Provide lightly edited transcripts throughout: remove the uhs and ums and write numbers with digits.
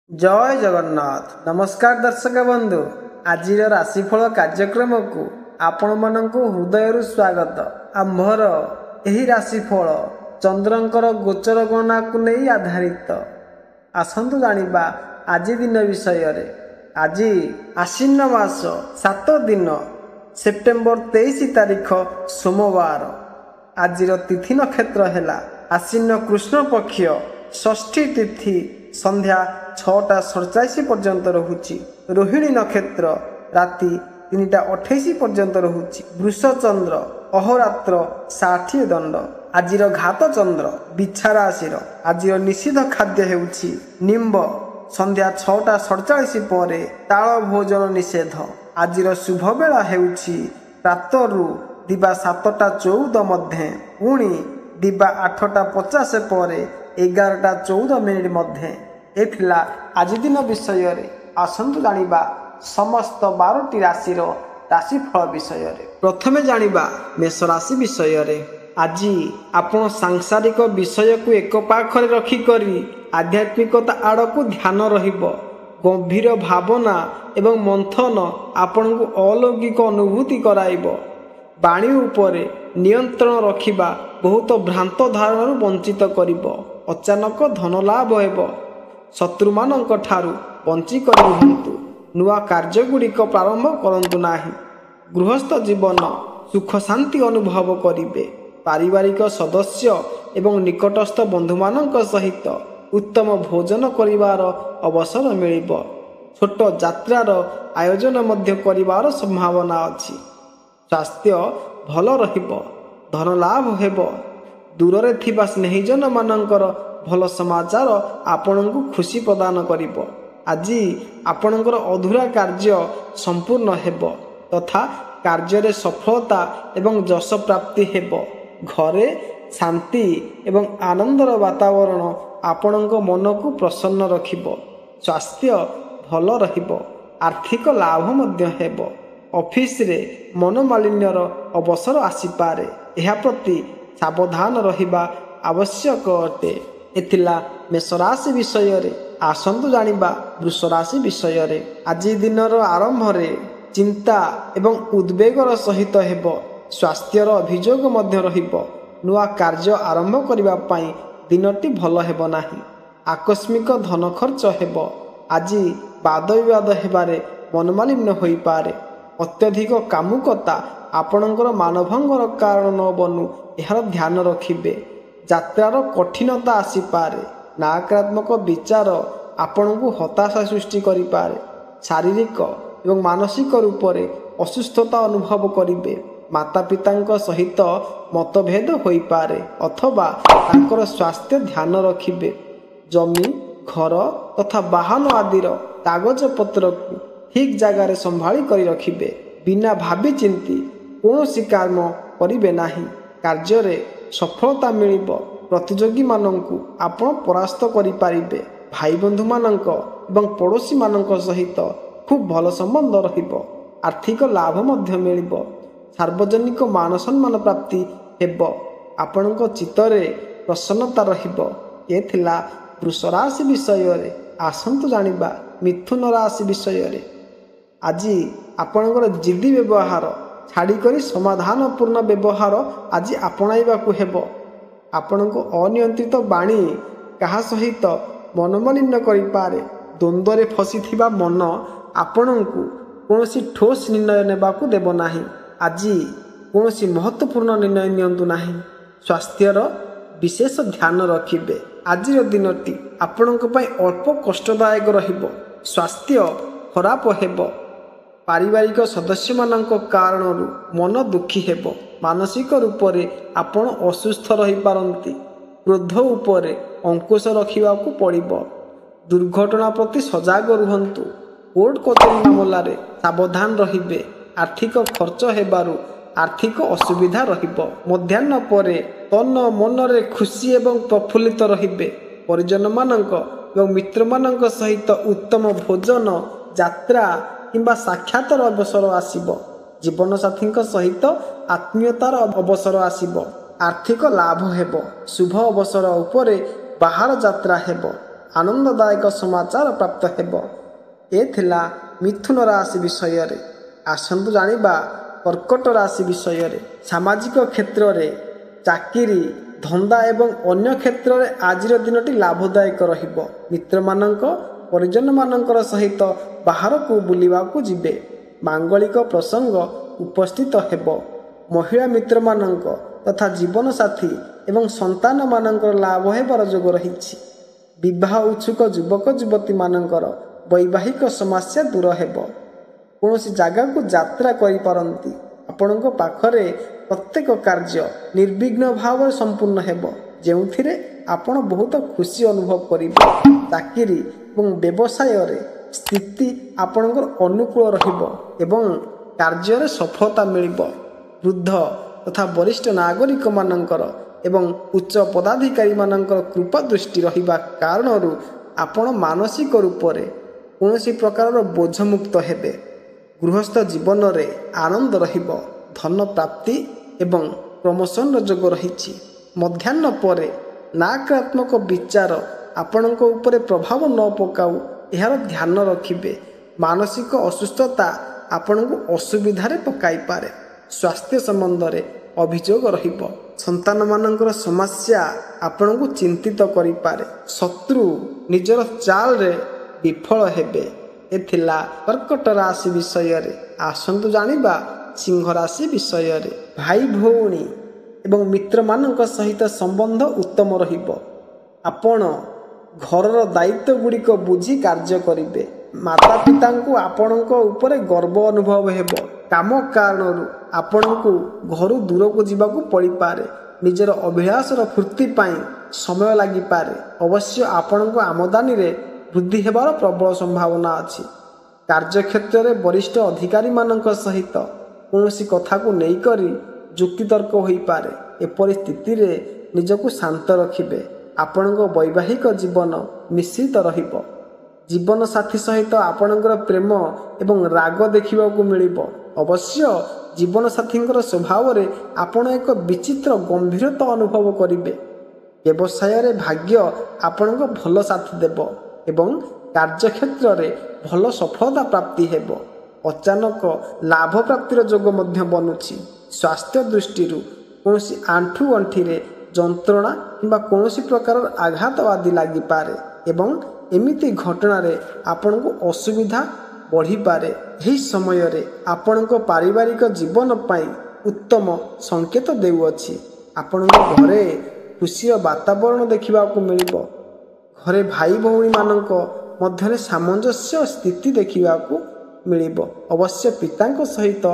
ଜୟ ଜଗନ୍ନାଥ। ନମସ୍କାର ଦର୍ଶକ ବନ୍ଧୁ, ଆଜିର ରାଶିଫଳ କାର୍ଯ୍ୟକ୍ରମକୁ ଆପଣମାନଙ୍କୁ ହୃଦୟରୁ ସ୍ୱାଗତ। ଆମ୍ଭର ଏହି ରାଶିଫଳ ଚନ୍ଦ୍ରଙ୍କର ଗୋଚର ଗଣନାକୁ ନେଇ ଆଧାରିତ। ଆସନ୍ତୁ ଜାଣିବା ଆଜି ଦିନ ବିଷୟରେ। ଆଜି ଆଶ୍ୱିନ ମାସ 7 ଦିନ, ସେପ୍ଟେମ୍ବର 23 ତାରିଖ, ସୋମବାର। ଆଜିର ତିଥି ନକ୍ଷତ୍ର ହେଲା ଆଶ୍ୱିନ କୃଷ୍ଣ ପକ୍ଷ ଷଷ୍ଠୀ ତିଥି ସନ୍ଧ୍ୟା 6:47 ପର୍ଯ୍ୟନ୍ତ ରହୁଛି। ରୋହିଣୀ ନକ୍ଷତ୍ର ରାତି 3:28 ପର୍ଯ୍ୟନ୍ତ ରହୁଛି। ବୃଷଚନ୍ଦ୍ର ଅହୋରାତ୍ର 60 ଦଣ୍ଡ। ଆଜିର ଘାତ ଚନ୍ଦ୍ର ବିଛା ରାଶିର। ଆଜିର ନିଷିଦ୍ଧ ଖାଦ୍ୟ ହେଉଛି ନିମ୍ବ। ସନ୍ଧ୍ୟା 6:47 ପରେ ତାଳ ଭୋଜନ ନିଷେଧ। ଆଜିର ଶୁଭ ବେଳା ହେଉଛି ପ୍ରାତରୁ ଦିବା 7:14 ମଧ୍ୟେ, ପୁଣି ଦିବା 8:50 ପରେ 11:14 ମଧ୍ୟେ। ଏ ଥିଲା ଆଜି ଦିନ ବିଷୟରେ। ଆସନ୍ତୁ ଜାଣିବା ସମସ୍ତ 12ଟି ରାଶିର ରାଶିଫଳ ବିଷୟରେ। ପ୍ରଥମେ ଜାଣିବା ମେଷ ରାଶି ବିଷୟରେ। ଆଜି ଆପଣ ସାଂସାରିକ ବିଷୟକୁ ଏକ ପାଖରେ ରଖିକରି ଆଧ୍ୟାତ୍ମିକତା ଆଡ଼କୁ ଧ୍ୟାନ ରହିବ। ଗମ୍ଭୀର ଭାବନା ଏବଂ ମନ୍ଥନ ଆପଣଙ୍କୁ ଅଲୌକିକ ଅନୁଭୂତି କରାଇବ। ବାଣୀ ଉପରେ ନିୟନ୍ତ୍ରଣ ରଖିବା ବହୁତ ଭ୍ରାନ୍ତ ଧାରଣାରୁ ବଞ୍ଚିତ କରିବ। ଅଚାନକ ଧନ ଲାଭ ହେବ। ଶତ୍ରୁମାନଙ୍କ ଠାରୁ ବଞ୍ଚିକରି ରୁହନ୍ତୁ। ନୂଆ କାର୍ଯ୍ୟଗୁଡ଼ିକ ପ୍ରାରମ୍ଭ କରନ୍ତୁ ନାହିଁ। ଗୃହସ୍ଥ ଜୀବନ ସୁଖ ଶାନ୍ତି ଅନୁଭବ କରିବେ। ପାରିବାରିକ ସଦସ୍ୟ ଏବଂ ନିକଟସ୍ଥ ବନ୍ଧୁମାନଙ୍କ ସହିତ ଉତ୍ତମ ଭୋଜନ କରିବାର ଅବସର ମିଳିବ। ଛୋଟ ଯାତ୍ରାର ଆୟୋଜନ ମଧ୍ୟ କରିବାର ସମ୍ଭାବନା ଅଛି। ସ୍ୱାସ୍ଥ୍ୟ ଭଲ ରହିବ। ଧନ ଲାଭ ହେବ। ଦୂରରେ ଥିବା ସ୍ନେହୀଜନମାନଙ୍କର ଭଲ ସମାଚାର ଆପଣଙ୍କୁ ଖୁସି ପ୍ରଦାନ କରିବ। ଆଜି ଆପଣଙ୍କର ଅଧୁରା କାର୍ଯ୍ୟ ସମ୍ପୂର୍ଣ୍ଣ ହେବ ତଥା କାର୍ଯ୍ୟରେ ସଫଳତା ଏବଂ ଯଶ ପ୍ରାପ୍ତି ହେବ। ଘରେ ଶାନ୍ତି ଏବଂ ଆନନ୍ଦର ବାତାବରଣ ଆପଣଙ୍କ ମନକୁ ପ୍ରସନ୍ନ ରଖିବ। ସ୍ୱାସ୍ଥ୍ୟ ଭଲ ରହିବ। ଆର୍ଥିକ ଲାଭ ମଧ୍ୟ ହେବ। ଅଫିସରେ ମନୋମାଳିନ୍ୟର ଅବସର ଆସିପାରେ। ଏହା ପ୍ରତି ସାବଧାନ ରହିବା ଆବଶ୍ୟକ ଅଟେ। ଏ ଥିଲା ମେଷ ରାଶି ବିଷୟରେ। ଆସନ୍ତୁ ଜାଣିବା ବୃଷ ରାଶି ବିଷୟରେ। ଆଜି ଦିନର ଆରମ୍ଭରେ ଚିନ୍ତା ଏବଂ ଉଦ୍ବେଗର ସହିତ ହେବ। ସ୍ୱାସ୍ଥ୍ୟର ଅଭିଯୋଗ ମଧ୍ୟ ରହିବ। ନୂଆ କାର୍ଯ୍ୟ ଆରମ୍ଭ କରିବା ପାଇଁ ଦିନଟି ଭଲ ହେବ ନାହିଁ। ଆକସ୍ମିକ ଧନ ଖର୍ଚ୍ଚ ହେବ। ଆଜି ବାଦ ବିବାଦ ହେବାରେ ମନୋମାଳିନ୍ୟ ହୋଇପାରେ। ଅତ୍ୟଧିକ କାମୁକତା ଆପଣଙ୍କର ମାନଭଙ୍ଗର କାରଣ ନ ବନୁ, ଏହାର ଧ୍ୟାନ ରଖିବେ। ଯାତ୍ରାର କଠିନତା ଆସିପାରେ। ନକାରାତ୍ମକ ବିଚାର ଆପଣଙ୍କୁ ହତାଶା ସୃଷ୍ଟି କରିପାରେ। ଶାରୀରିକ ଏବଂ ମାନସିକ ରୂପରେ ଅସୁସ୍ଥତା ଅନୁଭବ କରିବେ। ମାତା ପିତାଙ୍କ ସହିତ ମତଭେଦ ହୋଇପାରେ ଅଥବା ତାଙ୍କର ସ୍ୱାସ୍ଥ୍ୟ ଧ୍ୟାନ ରଖିବେ। ଜମି, ଘର ତଥା ବାହନ ଆଦିର କାଗଜପତ୍ରକୁ ଠିକ୍ ଜାଗାରେ ସମ୍ଭାଳି କରି ରଖିବେ। ବିନା ଭାବି ଚିନ୍ତି କୌଣସି କାମ କରିବେ ନାହିଁ। କାର୍ଯ୍ୟରେ ସଫଳତା ମିଳିବ। ପ୍ରତିଯୋଗୀମାନଙ୍କୁ ଆପଣ ପରାସ୍ତ କରିପାରିବେ। ଭାଇ ବନ୍ଧୁମାନଙ୍କ ଏବଂ ପଡ଼ୋଶୀମାନଙ୍କ ସହିତ ଖୁବ୍ ଭଲ ସମ୍ବନ୍ଧ ରହିବ। ଆର୍ଥିକ ଲାଭ ମଧ୍ୟ ମିଳିବ। ସାର୍ବଜନିକ ମାନ ସମ୍ମାନ ପ୍ରାପ୍ତି ହେବ। ଆପଣଙ୍କ ଚିତ୍ତରେ ପ୍ରସନ୍ନତା ରହିବ। ଏ ଥିଲା ବୃଷ ରାଶି ବିଷୟରେ। ଆସନ୍ତୁ ଜାଣିବା ମିଥୁନ ରାଶି ବିଷୟରେ। ଆଜି ଆପଣଙ୍କର ଜିଦି ବ୍ୟବହାର ଛାଡ଼ିକରି ସମାଧାନପୂର୍ଣ୍ଣ ବ୍ୟବହାର ଆଜି ଆପଣାଇବାକୁ ହେବ। ଆପଣଙ୍କୁ ଅନିୟନ୍ତ୍ରିତ ବାଣୀ କାହା ସହିତ ମନୋମାଳିନ୍ୟ କରିପାରେ। ଦ୍ୱନ୍ଦ୍ୱରେ ଫସିଥିବା ମନ ଆପଣଙ୍କୁ କୌଣସି ଠୋସ୍ ନିର୍ଣ୍ଣୟ ନେବାକୁ ଦେବ ନାହିଁ। ଆଜି କୌଣସି ମହତ୍ତ୍ୱପୂର୍ଣ୍ଣ ନିର୍ଣ୍ଣୟ ନିଅନ୍ତୁ ନାହିଁ। ସ୍ୱାସ୍ଥ୍ୟର ବିଶେଷ ଧ୍ୟାନ ରଖିବେ। ଆଜିର ଦିନଟି ଆପଣଙ୍କ ପାଇଁ ଅଳ୍ପ କଷ୍ଟଦାୟକ ରହିବ। ସ୍ୱାସ୍ଥ୍ୟ ଖରାପ ହେବ। ପାରିବାରିକ ସଦସ୍ୟମାନଙ୍କ କାରଣରୁ ମନ ଦୁଃଖୀ ହେବ। ମାନସିକ ରୂପରେ ଆପଣ ଅସୁସ୍ଥ ରହିପାରନ୍ତି। କ୍ରୋଧ ଉପରେ ଅଙ୍କୁଶ ରଖିବାକୁ ପଡ଼ିବ। ଦୁର୍ଘଟଣା ପ୍ରତି ସଜାଗ ରୁହନ୍ତୁ। କୋର୍ଟ କଚେରୀ ମାମଲାରେ ସାବଧାନ ରହିବେ। ଆର୍ଥିକ ଖର୍ଚ୍ଚ ହେବାରୁ ଆର୍ଥିକ ଅସୁବିଧା ରହିବ। ମଧ୍ୟାହ୍ନ ପରେ ତନ ମନରେ ଖୁସି ଏବଂ ପ୍ରଫୁଲ୍ଲିତ ରହିବେ। ପରିଜନମାନଙ୍କ ଏବଂ ମିତ୍ରମାନଙ୍କ ସହିତ ଉତ୍ତମ ଭୋଜନ, ଯାତ୍ରା କିମ୍ବା ସାକ୍ଷାତର ଅବସର ଆସିବ। ଜୀବନସାଥୀଙ୍କ ସହିତ ଆତ୍ମୀୟତାର ଅବସର ଆସିବ। ଆର୍ଥିକ ଲାଭ ହେବ। ଶୁଭ ଅବସର ଉପରେ ବାହାର ଯାତ୍ରା ହେବ। ଆନନ୍ଦଦାୟକ ସମାଚାର ପ୍ରାପ୍ତ ହେବ। ଏ ଥିଲା ମିଥୁନ ରାଶି ବିଷୟରେ। ଆସନ୍ତୁ ଜାଣିବା କର୍କଟ ରାଶି ବିଷୟରେ। ସାମାଜିକ କ୍ଷେତ୍ରରେ ଚାକିରି, ଧନ୍ଦା ଏବଂ ଅନ୍ୟ କ୍ଷେତ୍ରରେ ଆଜିର ଦିନଟି ଲାଭଦାୟକ ରହିବ। ମିତ୍ରମାନଙ୍କ, ପରିଜନମାନଙ୍କର ସହିତ ବାହାରକୁ ବୁଲିବାକୁ ଯିବେ। ମାଙ୍ଗଳିକ ପ୍ରସଙ୍ଗ ଉପସ୍ଥିତ ହେବ। ମହିଳା ମିତ୍ରମାନଙ୍କ ତଥା ଜୀବନସାଥୀ ଏବଂ ସନ୍ତାନମାନଙ୍କର ଲାଭ ହେବାର ଯୋଗ ରହିଛି। ବିବାହ ଉତ୍ସୁକ ଯୁବକ ଯୁବତୀମାନଙ୍କର ବୈବାହିକ ସମସ୍ୟା ଦୂର ହେବ। କୌଣସି ଜାଗାକୁ ଯାତ୍ରା କରିପାରନ୍ତି। ଆପଣଙ୍କ ପାଖରେ ପ୍ରତ୍ୟେକ କାର୍ଯ୍ୟ ନିର୍ବିଘ୍ନ ଭାବରେ ସମ୍ପୂର୍ଣ୍ଣ ହେବ, ଯେଉଁଥିରେ ଆପଣ ବହୁତ ଖୁସି ଅନୁଭବ କରିବେ। ଚାକିରି ଏବଂ ବ୍ୟବସାୟରେ ସ୍ଥିତି ଆପଣଙ୍କର ଅନୁକୂଳ ରହିବ ଏବଂ କାର୍ଯ୍ୟରେ ସଫଳତା ମିଳିବ। ବୃଦ୍ଧ ତଥା ବରିଷ୍ଠ ନାଗରିକମାନଙ୍କର ଏବଂ ଉଚ୍ଚ ପଦାଧିକାରୀମାନଙ୍କର କୃପା ଦୃଷ୍ଟି ରହିବା କାରଣରୁ ଆପଣ ମାନସିକ ରୂପରେ କୌଣସି ପ୍ରକାରର ବୋଝମୁକ୍ତ ହେବେ। ଗୃହସ୍ଥ ଜୀବନରେ ଆନନ୍ଦ ରହିବ। ଧନ ପ୍ରାପ୍ତି ଏବଂ ପ୍ରମୋସନର ଯୋଗ ରହିଛି। ମଧ୍ୟାହ୍ନ ପରେ ନାକାରାତ୍ମକ ବିଚାର ଆପଣଙ୍କ ଉପରେ ପ୍ରଭାବ ନ ପକାଉ, ଏହାର ଧ୍ୟାନ ରଖିବେ। ମାନସିକ ଅସୁସ୍ଥତା ଆପଣଙ୍କୁ ଅସୁବିଧାରେ ପକାଇପାରେ। ସ୍ୱାସ୍ଥ୍ୟ ସମ୍ବନ୍ଧରେ ଅଭିଯୋଗ ରହିବ। ସନ୍ତାନମାନଙ୍କର ସମସ୍ୟା ଆପଣଙ୍କୁ ଚିନ୍ତିତ କରିପାରେ। ଶତ୍ରୁ ନିଜର ଚାଲରେ ବିଫଳ ହେବେ। ଏ ଥିଲା କର୍କଟ ରାଶି ବିଷୟରେ। ଆସନ୍ତୁ ଜାଣିବା ସିଂହ ରାଶି ବିଷୟରେ। ଭାଇ ଭଉଣୀ ଏବଂ ମିତ୍ରମାନଙ୍କ ସହିତ ସମ୍ବନ୍ଧ ଉତ୍ତମ ରହିବ। ଆପଣ ଘରର ଦାୟିତ୍ୱ ଗୁଡ଼ିକ ବୁଝି କାର୍ଯ୍ୟ କରିବେ। ମାତା ପିତାଙ୍କୁ ଆପଣଙ୍କ ଉପରେ ଗର୍ବ ଅନୁଭବ ହେବ। କାମ କାରଣରୁ ଆପଣଙ୍କୁ ଘରୁ ଦୂରକୁ ଯିବାକୁ ପଡ଼ିପାରେ। ନିଜର ଅଭିଳାଷର ଫୂର୍ତ୍ତି ପାଇଁ ସମୟ ଲାଗିପାରେ। ଅବଶ୍ୟ ଆପଣଙ୍କ ଆମଦାନୀରେ ବୃଦ୍ଧି ହେବାର ପ୍ରବଳ ସମ୍ଭାବନା ଅଛି। କାର୍ଯ୍ୟକ୍ଷେତ୍ରରେ ବରିଷ୍ଠ ଅଧିକାରୀମାନଙ୍କ ସହିତ କୌଣସି କଥାକୁ ନେଇକରି ଯୁକ୍ତିତର୍କ ହୋଇପାରେ। ଏପରି ସ୍ଥିତିରେ ନିଜକୁ ଶାନ୍ତ ରଖିବେ। ଆପଣଙ୍କ ବୈବାହିକ ଜୀବନ ମିଶ୍ରିତ ରହିବ। ଜୀବନସାଥୀ ସହିତ ଆପଣଙ୍କର ପ୍ରେମ ଏବଂ ରାଗ ଦେଖିବାକୁ ମିଳିବ। ଅବଶ୍ୟ ଜୀବନସାଥୀଙ୍କର ସ୍ୱଭାବରେ ଆପଣ ଏକ ବିଚିତ୍ର ଗମ୍ଭୀରତା ଅନୁଭବ କରିବେ। ବ୍ୟବସାୟରେ ଭାଗ୍ୟ ଆପଣଙ୍କ ଭଲ ସାଥ୍ ଦେବ ଏବଂ କାର୍ଯ୍ୟକ୍ଷେତ୍ରରେ ଭଲ ସଫଳତା ପ୍ରାପ୍ତି ହେବ। ଅଚାନକ ଲାଭ ପ୍ରାପ୍ତିର ଯୋଗ ମଧ୍ୟ ବନୁଛି। ସ୍ୱାସ୍ଥ୍ୟ ଦୃଷ୍ଟିରୁ କୌଣସି ଆଣ୍ଠୁ ଗଣ୍ଠିରେ ଯନ୍ତ୍ରଣା କିମ୍ବା କୌଣସି ପ୍ରକାରର ଆଘାତ ଆଦି ଲାଗିପାରେ ଏବଂ ଏମିତି ଘଟଣାରେ ଆପଣଙ୍କୁ ଅସୁବିଧା ବଢ଼ିପାରେ। ଏହି ସମୟରେ ଆପଣଙ୍କ ପାରିବାରିକ ଜୀବନ ପାଇଁ ଉତ୍ତମ ସଂକେତ ଦେଉଅଛି। ଆପଣଙ୍କ ଘରେ ଖୁସିର ବାତାବରଣ ଦେଖିବାକୁ ମିଳିବ। ଘରେ ଭାଇ ଭଉଣୀମାନଙ୍କ ମଧ୍ୟରେ ସାମଞ୍ଜସ୍ୟ ସ୍ଥିତି ଦେଖିବାକୁ ମିଳିବ। ଅବଶ୍ୟ ପିତାଙ୍କ ସହିତ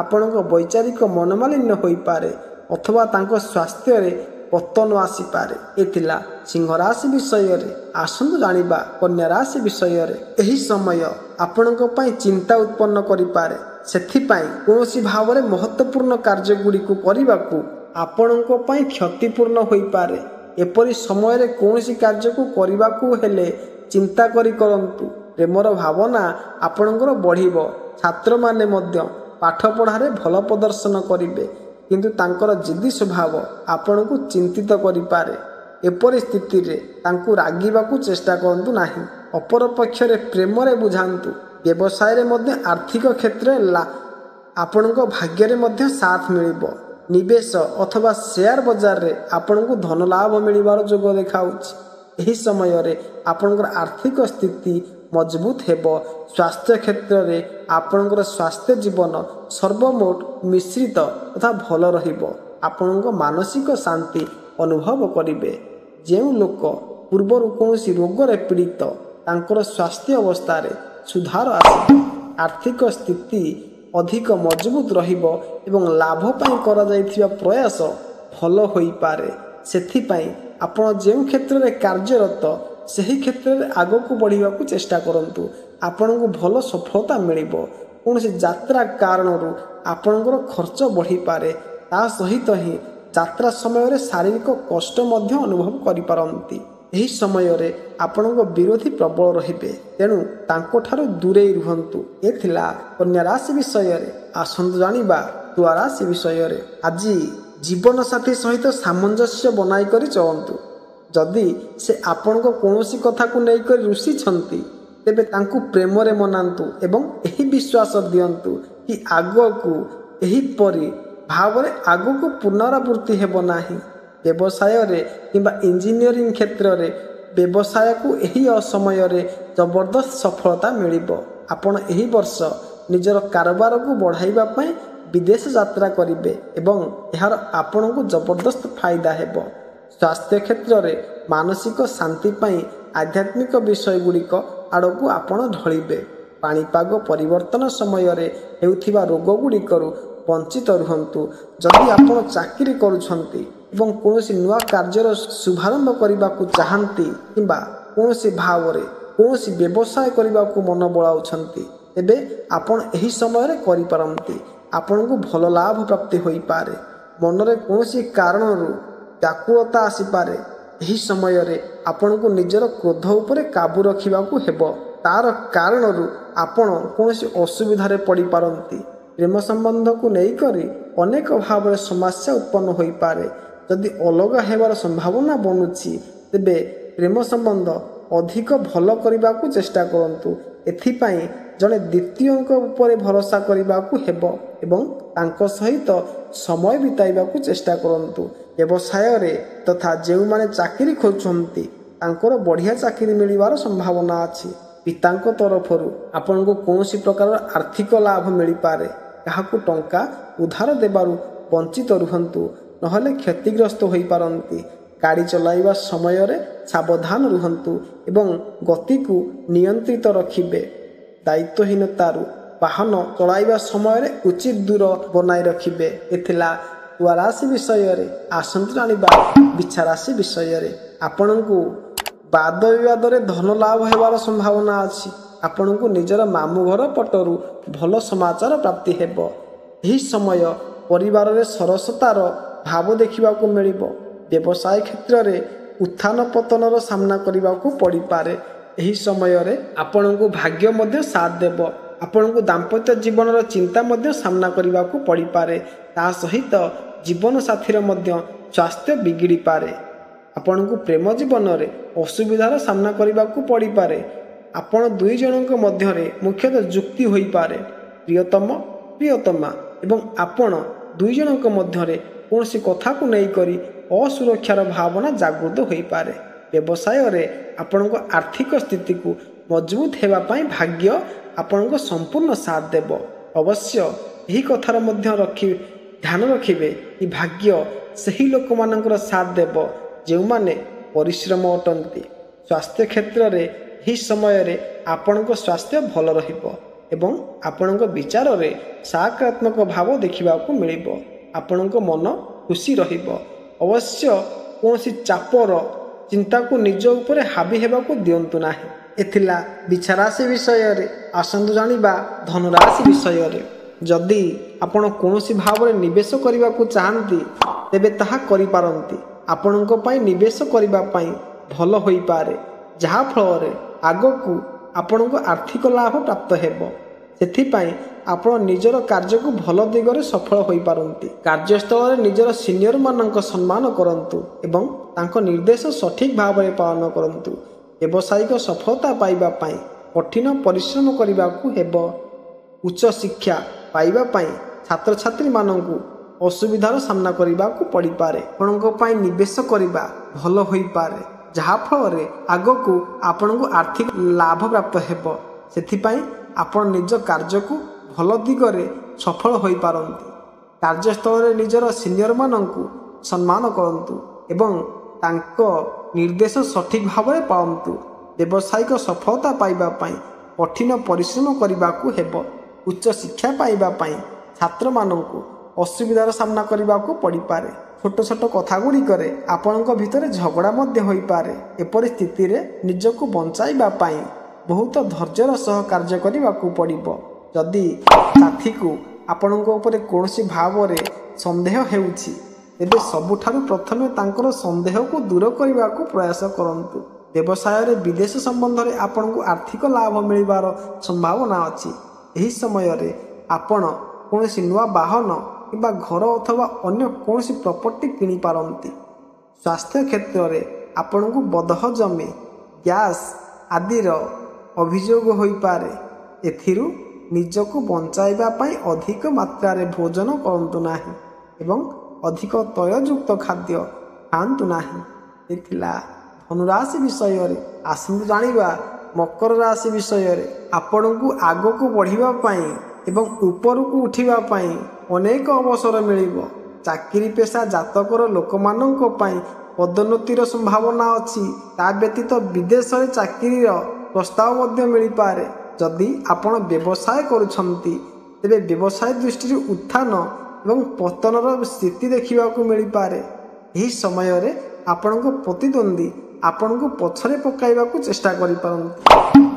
ଆପଣଙ୍କ ବୈଚାରିକ ମନୋମାଳିନ୍ୟ ହୋଇପାରେ ଅଥବା ତାଙ୍କ ସ୍ୱାସ୍ଥ୍ୟରେ ପତନ ଆସିପାରେ। ଏ ଥିଲା ସିଂହ ରାଶି ବିଷୟରେ। ଆସନ୍ତୁ ଜାଣିବା କନ୍ୟା ରାଶି ବିଷୟରେ। ଏହି ସମୟ ଆପଣଙ୍କ ପାଇଁ ଚିନ୍ତା ଉତ୍ପନ୍ନ କରିପାରେ। ସେଥିପାଇଁ କୌଣସି ଭାବରେ ମହତ୍ତ୍ୱପୂର୍ଣ୍ଣ କାର୍ଯ୍ୟଗୁଡ଼ିକୁ କରିବାକୁ ଆପଣଙ୍କ ପାଇଁ କ୍ଷତିପୂର୍ଣ୍ଣ ହୋଇପାରେ। ଏପରି ସମୟରେ କୌଣସି କାର୍ଯ୍ୟକୁ କରିବାକୁ ହେଲେ ଚିନ୍ତା କରି କରନ୍ତୁ। ପ୍ରେମର ଭାବନା ଆପଣଙ୍କର ବଢ଼ିବ। ଛାତ୍ରମାନେ ମଧ୍ୟ ପାଠପଢ଼ାରେ ଭଲ ପ୍ରଦର୍ଶନ କରିବେ, କିନ୍ତୁ ତାଙ୍କର ଜିଦ୍ଦି ସ୍ୱଭାବ ଆପଣଙ୍କୁ ଚିନ୍ତିତ କରିପାରେ। ଏପରି ସ୍ଥିତିରେ ତାଙ୍କୁ ରାଗିବାକୁ ଚେଷ୍ଟା କରନ୍ତୁ ନାହିଁ। ଅପରପକ୍ଷରେ ପ୍ରେମରେ ବୁଝାନ୍ତୁ। ବ୍ୟବସାୟରେ ମଧ୍ୟ ଆର୍ଥିକ କ୍ଷେତ୍ରରେ ଆପଣଙ୍କ ଭାଗ୍ୟରେ ମଧ୍ୟ ସାଥ ମିଳିବ। ନିବେଶ ଅଥବା ସେୟାର ବଜାରରେ ଆପଣଙ୍କୁ ଧନ ଲାଭ ମିଳିବାର ଯୋଗ ଦେଖାଉଛି। ଏହି ସମୟରେ ଆପଣଙ୍କର ଆର୍ଥିକ ସ୍ଥିତି ମଜବୁତ ହେବ। ସ୍ୱାସ୍ଥ୍ୟ କ୍ଷେତ୍ରରେ ଆପଣଙ୍କର ସ୍ୱାସ୍ଥ୍ୟ ଜୀବନ ସର୍ବମୋଟ ମିଶ୍ରିତ ତଥା ଭଲ ରହିବ। ଆପଣଙ୍କ ମାନସିକ ଶାନ୍ତି ଅନୁଭବ କରିବେ। ଯେଉଁ ଲୋକ ପୂର୍ବରୁ କୌଣସି ରୋଗରେ ପୀଡ଼ିତ, ତାଙ୍କର ସ୍ୱାସ୍ଥ୍ୟ ଅବସ୍ଥାରେ ସୁଧାର ଆସିବ। ଆର୍ଥିକ ସ୍ଥିତି ଅଧିକ ମଜବୁତ ରହିବ ଏବଂ ଲାଭ ପାଇଁ କରାଯାଇଥିବା ପ୍ରୟାସ ଭଲ ହୋଇପାରେ। ସେଥିପାଇଁ ଆପଣ ଯେଉଁ କ୍ଷେତ୍ରରେ କାର୍ଯ୍ୟରତ, ସେହି କ୍ଷେତ୍ରରେ ଆଗକୁ ବଢ଼ିବାକୁ ଚେଷ୍ଟା କରନ୍ତୁ। ଆପଣଙ୍କୁ ଭଲ ସଫଳତା ମିଳିବ। କୌଣସି ଯାତ୍ରା କାରଣରୁ ଆପଣଙ୍କର ଖର୍ଚ୍ଚ ବଢ଼ିପାରେ। ତା ସହିତ ହିଁ ଯାତ୍ରା ସମୟରେ ଶାରୀରିକ କଷ୍ଟ ମଧ୍ୟ ଅନୁଭବ କରିପାରନ୍ତି। ଏହି ସମୟରେ ଆପଣଙ୍କ ବିରୋଧୀ ପ୍ରବଳ ରହିବେ, ତେଣୁ ତାଙ୍କଠାରୁ ଦୂରେଇ ରୁହନ୍ତୁ। ଏ ଥିଲା କନ୍ୟା ରାଶି ବିଷୟରେ। ଆସନ୍ତୁ ଜାଣିବା ତୁଳା ରାଶି ବିଷୟରେ। ଆଜି ଜୀବନସାଥୀ ସହିତ ସାମଞ୍ଜସ୍ୟ ବନାଇ କରି ଚଳନ୍ତୁ। ଯଦି ସେ ଆପଣଙ୍କ କୌଣସି କଥାକୁ ନେଇକରି ରୁଷିଛନ୍ତି, ତେବେ ତାଙ୍କୁ ପ୍ରେମରେ ମନାନ୍ତୁ ଏବଂ ଏହି ବିଶ୍ୱାସ ଦିଅନ୍ତୁ କି ଆଗକୁ ଏହିପରି ଭାବରେ ଆଗକୁ ପୁନରାବୃତ୍ତି ହେବ ନାହିଁ। ବ୍ୟବସାୟରେ କିମ୍ବା ଇଞ୍ଜିନିୟରିଂ କ୍ଷେତ୍ରରେ ବ୍ୟବସାୟକୁ ଏହି ଅସମୟରେ ଜବରଦସ୍ତ ସଫଳତା ମିଳିବ। ଆପଣ ଏହି ବର୍ଷ ନିଜର କାରବାରକୁ ବଢ଼ାଇବା ପାଇଁ ବିଦେଶ ଯାତ୍ରା କରିବେ ଏବଂ ଏହାର ଆପଣଙ୍କୁ ଜବରଦସ୍ତ ଫାଇଦା ହେବ। ସ୍ୱାସ୍ଥ୍ୟ କ୍ଷେତ୍ରରେ ମାନସିକ ଶାନ୍ତି ପାଇଁ ଆଧ୍ୟାତ୍ମିକ ବିଷୟଗୁଡ଼ିକ ଆଡ଼କୁ ଆପଣ ଢଳିବେ। ପାଣିପାଗ ପରିବର୍ତ୍ତନ ସମୟରେ ହେଉଥିବା ରୋଗଗୁଡ଼ିକରୁ ବଞ୍ଚିତ ରୁହନ୍ତୁ। ଯଦି ଆପଣ ଚାକିରି କରୁଛନ୍ତି ଏବଂ କୌଣସି ନୂଆ କାର୍ଯ୍ୟର ଶୁଭାରମ୍ଭ କରିବାକୁ ଚାହାନ୍ତି କିମ୍ବା କୌଣସି ଭାବରେ କୌଣସି ବ୍ୟବସାୟ କରିବାକୁ ମନ ବଳାଉଛନ୍ତି, ତେବେ ଆପଣ ଏହି ସମୟରେ କରିପାରନ୍ତି। ଆପଣଙ୍କୁ ଭଲ ଲାଭ ପ୍ରାପ୍ତି ହୋଇପାରେ। ମନରେ କୌଣସି କାରଣରୁ ବ୍ୟାକୁଳତା ଆସିପାରେ। ଏହି ସମୟରେ ଆପଣଙ୍କୁ ନିଜର କ୍ରୋଧ ଉପରେ କାବୁ ରଖିବାକୁ ହେବ। ତାର କାରଣରୁ ଆପଣ କୌଣସି ଅସୁବିଧାରେ ପଡ଼ିପାରନ୍ତି। ପ୍ରେମ ସମ୍ବନ୍ଧକୁ ନେଇକରି ଅନେକ ଭାବରେ ସମସ୍ୟା ଉତ୍ପନ୍ନ ହୋଇପାରେ। ଯଦି ଅଲଗା ହେବାର ସମ୍ଭାବନା ବନୁଛି, ତେବେ ପ୍ରେମ ସମ୍ବନ୍ଧ ଅଧିକ ଭଲ କରିବାକୁ ଚେଷ୍ଟା କରନ୍ତୁ। ଏଥିପାଇଁ ଜଣେ ଦ୍ୱିତୀୟଙ୍କ ଉପରେ ଭରସା କରିବାକୁ ହେବ ଏବଂ ତାଙ୍କ ସହିତ ସମୟ ବିତାଇବାକୁ ଚେଷ୍ଟା କରନ୍ତୁ। ବ୍ୟବସାୟରେ ତଥା ଯେଉଁମାନେ ଚାକିରି ଖୋଜୁଛନ୍ତି, ତାଙ୍କର ବଢ଼ିଆ ଚାକିରି ମିଳିବାର ସମ୍ଭାବନା ଅଛି। ପିତାଙ୍କ ତରଫରୁ ଆପଣଙ୍କୁ କୌଣସି ପ୍ରକାରର ଆର୍ଥିକ ଲାଭ ମିଳିପାରେ। କାହାକୁ ଟଙ୍କା ଉଧାର ଦେବାରୁ ବଞ୍ଚିତ ରୁହନ୍ତୁ, ନହେଲେ କ୍ଷତିଗ୍ରସ୍ତ ହୋଇପାରନ୍ତି। ଗାଡ଼ି ଚଲାଇବା ସମୟରେ ସାବଧାନ ରୁହନ୍ତୁ ଏବଂ ଗତିକୁ ନିୟନ୍ତ୍ରିତ ରଖିବେ। ଦାୟିତ୍ୱହୀନତାରୁ ବାହନ ଚଳାଇବା ସମୟରେ ଉଚିତ ଦୂର ବନାଇ ରଖିବେ। ଏଥିଲା ତୁଳା ରାଶି ବିଷୟରେ। ଆସନ୍ତୁ ଜାଣିବା ବିଛା ରାଶି ବିଷୟରେ। ଆପଣଙ୍କୁ ବାଦ ବିବାଦରେ ଧନ ଲାଭ ହେବାର ସମ୍ଭାବନା ଅଛି। ଆପଣଙ୍କୁ ନିଜର ମାମୁଁ ଘର ପଟରୁ ଭଲ ସମାଚାର ପ୍ରାପ୍ତି ହେବ। ଏହି ସମୟ ପରିବାରରେ ସରସତାର ଭାବ ଦେଖିବାକୁ ମିଳିବ। ବ୍ୟବସାୟ କ୍ଷେତ୍ରରେ ଉତ୍ଥାନ ପତନର ସାମ୍ନା କରିବାକୁ ପଡ଼ିପାରେ। ଏହି ସମୟରେ ଆପଣଙ୍କୁ ଭାଗ୍ୟ ମଧ୍ୟ ସାଥ ଦେବ। ଆପଣଙ୍କୁ ଦାମ୍ପତ୍ୟ ଜୀବନର ଚିନ୍ତା ମଧ୍ୟ ସାମ୍ନା କରିବାକୁ ପଡ଼ିପାରେ। ତା ସହିତ ଜୀବନସାଥୀର ମଧ୍ୟ ସ୍ୱାସ୍ଥ୍ୟ ବିଗିଡ଼ିପାରେ। ଆପଣଙ୍କୁ ପ୍ରେମ ଜୀବନରେ ଅସୁବିଧାର ସାମ୍ନା କରିବାକୁ ପଡ଼ିପାରେ। ଆପଣ ଦୁଇ ଜଣଙ୍କ ମଧ୍ୟରେ ମୁଖ୍ୟତଃ ଯୁକ୍ତି ହୋଇପାରେ। ପ୍ରିୟତମ, ପ୍ରିୟତମା ଏବଂ ଆପଣ ଦୁଇ ଜଣଙ୍କ ମଧ୍ୟରେ କୌଣସି କଥାକୁ ନେଇକରି ଅସୁରକ୍ଷାର ଭାବନା ଜାଗୃତ ହୋଇପାରେ। ବ୍ୟବସାୟରେ ଆପଣଙ୍କ ଆର୍ଥିକ ସ୍ଥିତିକୁ ମଜବୁତ ହେବା ପାଇଁ ଭାଗ୍ୟ ଆପଣଙ୍କ ସମ୍ପୂର୍ଣ୍ଣ ସାଥ ଦେବ। ଅବଶ୍ୟ ଏହି କଥାର ମଧ୍ୟ ରଖି ଧ୍ୟାନ ରଖିବେ କି ଭାଗ୍ୟ ସେହି ଲୋକମାନଙ୍କର ସାଥ ଦେବ ଯେଉଁମାନେ ପରିଶ୍ରମ ଅଟନ୍ତି। ସ୍ୱାସ୍ଥ୍ୟ କ୍ଷେତ୍ରରେ ଏହି ସମୟରେ ଆପଣଙ୍କ ସ୍ୱାସ୍ଥ୍ୟ ଭଲ ରହିବ ଏବଂ ଆପଣଙ୍କ ବିଚାରରେ ସକାରାତ୍ମକ ଭାବ ଦେଖିବାକୁ ମିଳିବ। ଆପଣଙ୍କ ମନ ଖୁସି ରହିବ। ଅବଶ୍ୟ କୌଣସି ଚାପର ଚିନ୍ତାକୁ ନିଜ ଉପରେ ହାବି ହେବାକୁ ଦିଅନ୍ତୁ ନାହିଁ। ଏଥିଲା ବିଛା ରାଶି ବିଷୟରେ। ଆସନ୍ତୁ ଜାଣିବା ଧନୁରାଶି ବିଷୟରେ। ଯଦି ଆପଣ କୌଣସି ଭାବରେ ନିବେଶ କରିବାକୁ ଚାହାନ୍ତି, ତେବେ ତାହା କରିପାରନ୍ତି। ଆପଣଙ୍କ ପାଇଁ ନିବେଶ କରିବା ପାଇଁ ଭଲ ହୋଇପାରେ, ଯାହାଫଳରେ ଆଗକୁ ଆପଣଙ୍କୁ ଆର୍ଥିକ ଲାଭ ପ୍ରାପ୍ତ ହେବ। ସେଥିପାଇଁ ଆପଣ ନିଜର କାର୍ଯ୍ୟକୁ ଭଲ ଦିଗରେ ସଫଳ ହୋଇପାରନ୍ତି। କାର୍ଯ୍ୟସ୍ଥଳରେ ନିଜର ସିନିୟରମାନଙ୍କ ସମ୍ମାନ କରନ୍ତୁ ଏବଂ ତାଙ୍କ ନିର୍ଦ୍ଦେଶ ସଠିକ୍ ଭାବରେ ପାଳନ କରନ୍ତୁ। ବ୍ୟବସାୟିକ ସଫଳତା ପାଇବା ପାଇଁ କଠିନ ପରିଶ୍ରମ କରିବାକୁ ହେବ। ଉଚ୍ଚ ଶିକ୍ଷା ପାଇବା ପାଇଁ ଛାତ୍ରଛାତ୍ରୀମାନଙ୍କୁ ଅସୁବିଧାର ସାମ୍ନା କରିବାକୁ ପଡ଼ିପାରେ। ଆପଣଙ୍କ ପାଇଁ ନିବେଶ କରିବା ଭଲ ହୋଇପାରେ, ଯାହାଫଳରେ ଆଗକୁ ଆପଣଙ୍କୁ ଆର୍ଥିକ ଲାଭ ପ୍ରାପ୍ତ ହେବ। ସେଥିପାଇଁ ଆପଣ ନିଜ କାର୍ଯ୍ୟକୁ ଭଲ ଦିଗରେ ସଫଳ ହୋଇପାରନ୍ତି। କାର୍ଯ୍ୟସ୍ଥଳରେ ନିଜର ସିନିୟରମାନଙ୍କୁ ସମ୍ମାନ କରନ୍ତୁ ଏବଂ ତାଙ୍କ ନିର୍ଦ୍ଦେଶ ସଠିକ୍ ଭାବରେ ପାଳନ୍ତୁ। ବ୍ୟବସାୟିକ ସଫଳତା ପାଇବା ପାଇଁ କଠିନ ପରିଶ୍ରମ କରିବାକୁ ହେବ। ଉଚ୍ଚ ଶିକ୍ଷା ପାଇବା ପାଇଁ ଛାତ୍ରମାନଙ୍କୁ ଅସୁବିଧାର ସାମ୍ନା କରିବାକୁ ପଡ଼ିପାରେ। ଛୋଟ ଛୋଟ କଥା ଗୁଡ଼ିକରେ ଆପଣଙ୍କ ଭିତରେ ଝଗଡ଼ା ମଧ୍ୟ ହୋଇପାରେ। ଏପରି ସ୍ଥିତିରେ ନିଜକୁ ବଞ୍ଚାଇବା ପାଇଁ ବହୁତ ଧୈର୍ଯ୍ୟର ସହ କାର୍ଯ୍ୟ କରିବାକୁ ପଡ଼ିବ। ଯଦି ସାଥୀକୁ ଆପଣଙ୍କ ଉପରେ କୌଣସି ଭାବରେ ସନ୍ଦେହ ହେଉଛି, ତେବେ ସବୁଠାରୁ ପ୍ରଥମେ ତାଙ୍କର ସନ୍ଦେହକୁ ଦୂର କରିବାକୁ ପ୍ରୟାସ କରନ୍ତୁ। ବ୍ୟବସାୟରେ ବିଦେଶ ସମ୍ବନ୍ଧରେ ଆପଣଙ୍କୁ ଆର୍ଥିକ ଲାଭ ମିଳିବାର ସମ୍ଭାବନା ଅଛି। ଏହି ସମୟରେ ଆପଣ କୌଣସି ନୂଆ ବାହନ କିମ୍ବା ଘର ଅଥବା ଅନ୍ୟ କୌଣସି ପ୍ରପର୍ଟି କିଣିପାରନ୍ତି। ସ୍ୱାସ୍ଥ୍ୟ କ୍ଷେତ୍ରରେ ଆପଣଙ୍କୁ ବଦହଜମି, ଗ୍ୟାସ୍ ଆଦିର ଅଭିଯୋଗ ହୋଇପାରେ। ଏଥିରୁ ନିଜକୁ ବଞ୍ଚାଇବା ପାଇଁ ଅଧିକ ମାତ୍ରାରେ ଭୋଜନ କରନ୍ତୁ ନାହିଁ ଏବଂ ଅଧିକ ତୈଳଯୁକ୍ତ ଖାଦ୍ୟ ଖାଆନ୍ତୁ ନାହିଁ। ଏ ଥିଲା ଧନୁରାଶି ବିଷୟରେ। ଆସନ୍ତୁ ଜାଣିବା ମକର ରାଶି ବିଷୟରେ। ଆପଣଙ୍କୁ ଆଗକୁ ବଢ଼ିବା ପାଇଁ ଏବଂ ଉପରକୁ ଉଠିବା ପାଇଁ ଅନେକ ଅବସର ମିଳିବ। ଚାକିରି ପେଶା ଜାତକର ଲୋକମାନଙ୍କ ପାଇଁ ପଦୋନ୍ନତିର ସମ୍ଭାବନା ଅଛି। ତା ବ୍ୟତୀତ ବିଦେଶରେ ଚାକିରିର ପ୍ରସ୍ତାବ ମଧ୍ୟ ମିଳିପାରେ। ଯଦି ଆପଣ ବ୍ୟବସାୟ କରୁଛନ୍ତି, ତେବେ ବ୍ୟବସାୟ ଦୃଷ୍ଟିରୁ ଉତ୍ଥାନ ଏବଂ ପତନର ସ୍ଥିତି ଦେଖିବାକୁ ମିଳିପାରେ। ଏହି ସମୟରେ ଆପଣଙ୍କ ପ୍ରତିଦ୍ୱନ୍ଦ୍ୱୀ ଆପଣଙ୍କୁ ପଛରେ ପକାଇବାକୁ ଚେଷ୍ଟା କରିପାରନ୍ତି।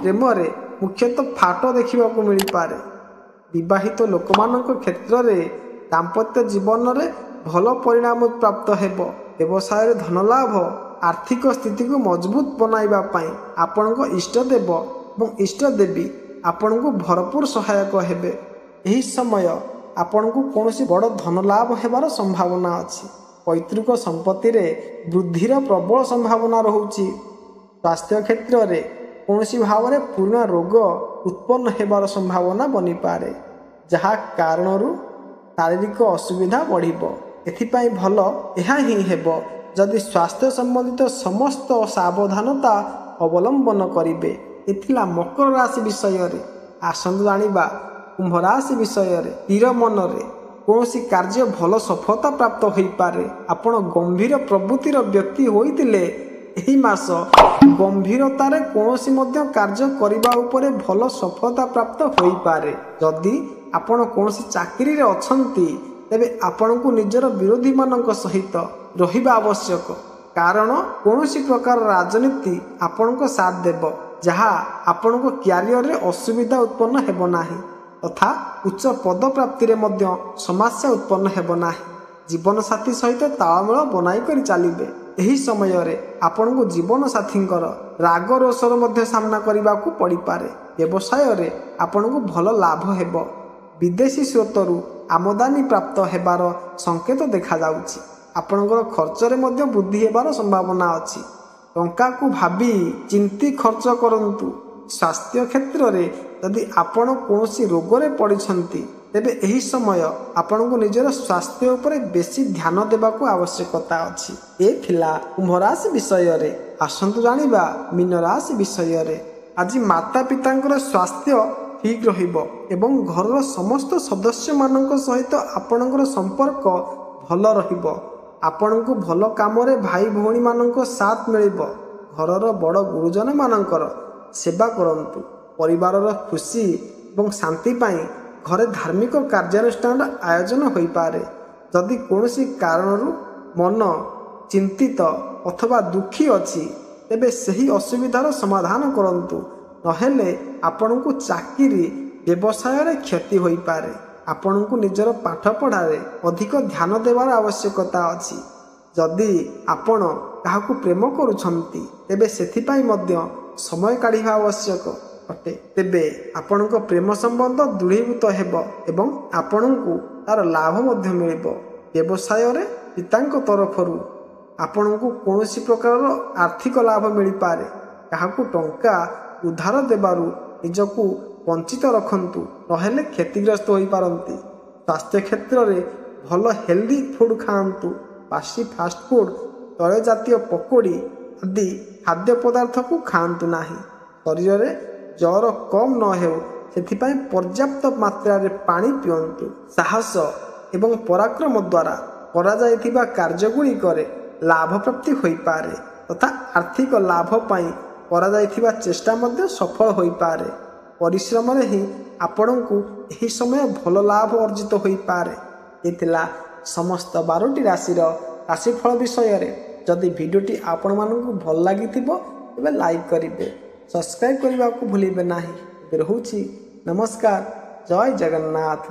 ପ୍ରେମରେ ମୁଖ୍ୟତଃ ଫାଟ ଦେଖିବାକୁ ମିଳିପାରେ। ବିବାହିତ ଲୋକମାନଙ୍କ କ୍ଷେତ୍ରରେ ଦାମ୍ପତ୍ୟ ଜୀବନରେ ଭଲ ପରିଣାମ ପ୍ରାପ୍ତ ହେବ। ବ୍ୟବସାୟରେ ଧନଲାଭ, ଆର୍ଥିକ ସ୍ଥିତିକୁ ମଜବୁତ ବନାଇବା ପାଇଁ ଆପଣଙ୍କ ଇଷ୍ଟଦେବ ଏବଂ ଇଷ୍ଟଦେବୀ ଆପଣଙ୍କୁ ଭରପୁର ସହାୟକ ହେବେ। ଏହି ସମୟ ଆପଣଙ୍କୁ କୌଣସି ବଡ଼ ଧନଲାଭ ହେବାର ସମ୍ଭାବନା ଅଛି। ପୈତୃକ ସମ୍ପତ୍ତିରେ ବୃଦ୍ଧିର ପ୍ରବଳ ସମ୍ଭାବନା ରହୁଛି। ସ୍ୱାସ୍ଥ୍ୟ କ୍ଷେତ୍ରରେ କୌଣସି ଭାବରେ ପୁରୁଣା ରୋଗ ଉତ୍ପନ୍ନ ହେବାର ସମ୍ଭାବନା ବନିପାରେ, ଯାହା କାରଣରୁ ଶାରୀରିକ ଅସୁବିଧା ବଢ଼ିବ। ଏଥିପାଇଁ ଭଲ ଏହା ହିଁ ହେବ ଯଦି ସ୍ୱାସ୍ଥ୍ୟ ସମ୍ବନ୍ଧିତ ସମସ୍ତ ସାବଧାନତା ଅବଲମ୍ବନ କରିବେ। ଏଥିଲା ମକର ରାଶି ବିଷୟରେ। ଆସନ୍ତୁ ଜାଣିବା କୁମ୍ଭ ରାଶି ବିଷୟରେ। ସ୍ଥିର ମନରେ କୌଣସି କାର୍ଯ୍ୟ ଭଲ ସଫଳତା ପ୍ରାପ୍ତ ହୋଇପାରେ। ଆପଣ ଗମ୍ଭୀର ପ୍ରବୃତ୍ତିର ବ୍ୟକ୍ତି ହୋଇଥିଲେ ଏହି ମାସ ଗମ୍ଭୀରତାରେ କୌଣସି ମଧ୍ୟ କାର୍ଯ୍ୟ କରିବା ଉପରେ ଭଲ ସଫଳତା ପ୍ରାପ୍ତ ହୋଇପାରେ। ଯଦି ଆପଣ କୌଣସି ଚାକିରିରେ ଅଛନ୍ତି, ତେବେ ଆପଣଙ୍କୁ ନିଜର ବିରୋଧୀମାନଙ୍କ ସହିତ ରହିବା ଆବଶ୍ୟକ, କାରଣ କୌଣସି ପ୍ରକାର ରାଜନୀତି ଆପଣଙ୍କ ସାଥ ଦେବ, ଯାହା ଆପଣଙ୍କ କ୍ୟାରିୟରରେ ଅସୁବିଧା ଉତ୍ପନ୍ନ ହେବ ନାହିଁ ତଥା ଉଚ୍ଚ ପଦ ପ୍ରାପ୍ତିରେ ମଧ୍ୟ ସମସ୍ୟା ଉତ୍ପନ୍ନ ହେବ ନାହିଁ। ଜୀବନସାଥୀ ସହିତ ତାଳମେଳ ବନାଇ କରି ଚାଲିବେ। ଏହି ସମୟରେ ଆପଣଙ୍କୁ ଜୀବନସାଥୀଙ୍କର ରାଗ ରୋଷର ମଧ୍ୟ ସାମ୍ନା କରିବାକୁ ପଡ଼ିପାରେ। ବ୍ୟବସାୟରେ ଆପଣଙ୍କୁ ଭଲ ଲାଭ ହେବ। ବିଦେଶୀ ସ୍ରୋତରୁ ଆମଦାନୀ ପ୍ରାପ୍ତ ହେବାର ସଂକେତ ଦେଖାଯାଉଛି। ଆପଣଙ୍କର ଖର୍ଚ୍ଚରେ ମଧ୍ୟ ବୃଦ୍ଧି ହେବାର ସମ୍ଭାବନା ଅଛି। ଟଙ୍କାକୁ ଭାବି ଚିନ୍ତି ଖର୍ଚ୍ଚ କରନ୍ତୁ। ସ୍ୱାସ୍ଥ୍ୟ କ୍ଷେତ୍ରରେ ଯଦି ଆପଣ କୌଣସି ରୋଗରେ ପଡ଼ିଛନ୍ତି, ତେବେ ଏହି ସମୟ ଆପଣଙ୍କୁ ନିଜର ସ୍ୱାସ୍ଥ୍ୟ ଉପରେ ବେଶୀ ଧ୍ୟାନ ଦେବାକୁ ଆବଶ୍ୟକତା ଅଛି। ଏ ଥିଲା କୁମ୍ଭ ରାଶି ବିଷୟରେ। ଆସନ୍ତୁ ଜାଣିବା ମୀନ ରାଶି ବିଷୟରେ। ଆଜି ମାତା ପିତାଙ୍କର ସ୍ୱାସ୍ଥ୍ୟ ଠିକ୍ ରହିବ ଏବଂ ଘରର ସମସ୍ତ ସଦସ୍ୟମାନଙ୍କ ସହିତ ଆପଣଙ୍କର ସମ୍ପର୍କ ଭଲ ରହିବ। ଆପଣଙ୍କୁ ଭଲ କାମରେ ଭାଇ ଭଉଣୀମାନଙ୍କ ସାଥ ମିଳିବ। ଘରର ବଡ଼ ଗୁରୁଜନମାନଙ୍କର ସେବା କରନ୍ତୁ। ପରିବାରର ଖୁସି ଏବଂ ଶାନ୍ତି ପାଇଁ ଘରେ ଧାର୍ମିକ କାର୍ଯ୍ୟାନୁଷ୍ଠାନର ଆୟୋଜନ ହୋଇପାରେ। ଯଦି କୌଣସି କାରଣରୁ ମନ ଚିନ୍ତିତ ଅଥବା ଦୁଃଖୀ ଅଛି, ତେବେ ସେହି ଅସୁବିଧାର ସମାଧାନ କରନ୍ତୁ, ନହେଲେ ଆପଣଙ୍କୁ ଚାକିରି ବ୍ୟବସାୟରେ କ୍ଷତି ହୋଇପାରେ। ଆପଣଙ୍କୁ ନିଜର ପାଠପଢ଼ାରେ ଅଧିକ ଧ୍ୟାନ ଦେବାର ଆବଶ୍ୟକତା ଅଛି। ଯଦି ଆପଣ କାହାକୁ ପ୍ରେମ କରୁଛନ୍ତି, ତେବେ ସେଥିପାଇଁ ମଧ୍ୟ ସମୟ କାଢ଼ିବା ଆବଶ୍ୟକ ଅଟେ। ତେବେ ଆପଣଙ୍କ ପ୍ରେମ ସମ୍ବନ୍ଧ ଦୃଢ଼ୀଭୂତ ହେବ ଏବଂ ଆପଣଙ୍କୁ ତାର ଲାଭ ମଧ୍ୟ ମିଳିବ। ବ୍ୟବସାୟରେ ପିତାଙ୍କ ତରଫରୁ ଆପଣଙ୍କୁ କୌଣସି ପ୍ରକାରର ଆର୍ଥିକ ଲାଭ ମିଳିପାରେ। କାହାକୁ ଟଙ୍କା ଉଧାର ଦେବାରୁ ନିଜକୁ ବଞ୍ଚିତ ରଖନ୍ତୁ, ନହେଲେ କ୍ଷତିଗ୍ରସ୍ତ ହୋଇପାରନ୍ତି। ସ୍ୱାସ୍ଥ୍ୟ କ୍ଷେତ୍ରରେ ଭଲ ହେଲ୍ଦି ଫୁଡ଼୍ ଖାଆନ୍ତୁ। ବାସି ଫାଷ୍ଟଫୁଡ଼୍, ତୈଳ ଜାତୀୟ ପକୋଡ଼ି ଆଦି ଖାଦ୍ୟ ପଦାର୍ଥକୁ ଖାଆନ୍ତୁ ନାହିଁ। ଶରୀରରେ ଜ୍ୱର କମ୍ ନ ହେଉ ସେଥିପାଇଁ ପର୍ଯ୍ୟାପ୍ତ ମାତ୍ରାରେ ପାଣି ପିଅନ୍ତୁ। ସାହସ ଏବଂ ପରାକ୍ରମ ଦ୍ୱାରା କରାଯାଇଥିବା କାର୍ଯ୍ୟଗୁଡ଼ିକରେ ଲାଭ ପ୍ରାପ୍ତି ହୋଇପାରେ ତଥା ଆର୍ଥିକ ଲାଭ ପାଇଁ କରାଯାଇଥିବା ଚେଷ୍ଟା ମଧ୍ୟ ସଫଳ ହୋଇପାରେ। ପରିଶ୍ରମରେ ହିଁ ଆପଣଙ୍କୁ ଏହି ସମୟ ଭଲ ଲାଭ ଅର୍ଜିତ ହୋଇପାରେ। ଏ ଥିଲା ସମସ୍ତ 12ଟି ରାଶିର ରାଶିଫଳ ବିଷୟରେ। ଯଦି ଭିଡ଼ିଓଟି ଆପଣମାନଙ୍କୁ ଭଲ ଲାଗିଥିବ, ତେବେ ଲାଇକ୍ କରିବେ, ସବସ୍କ୍ରାଇବ୍ କରିବାକୁ ଭୁଲିବେ ନାହିଁ। ଏବେ ରହୁଛି, ନମସ୍କାର, ଜୟ ଜଗନ୍ନାଥ।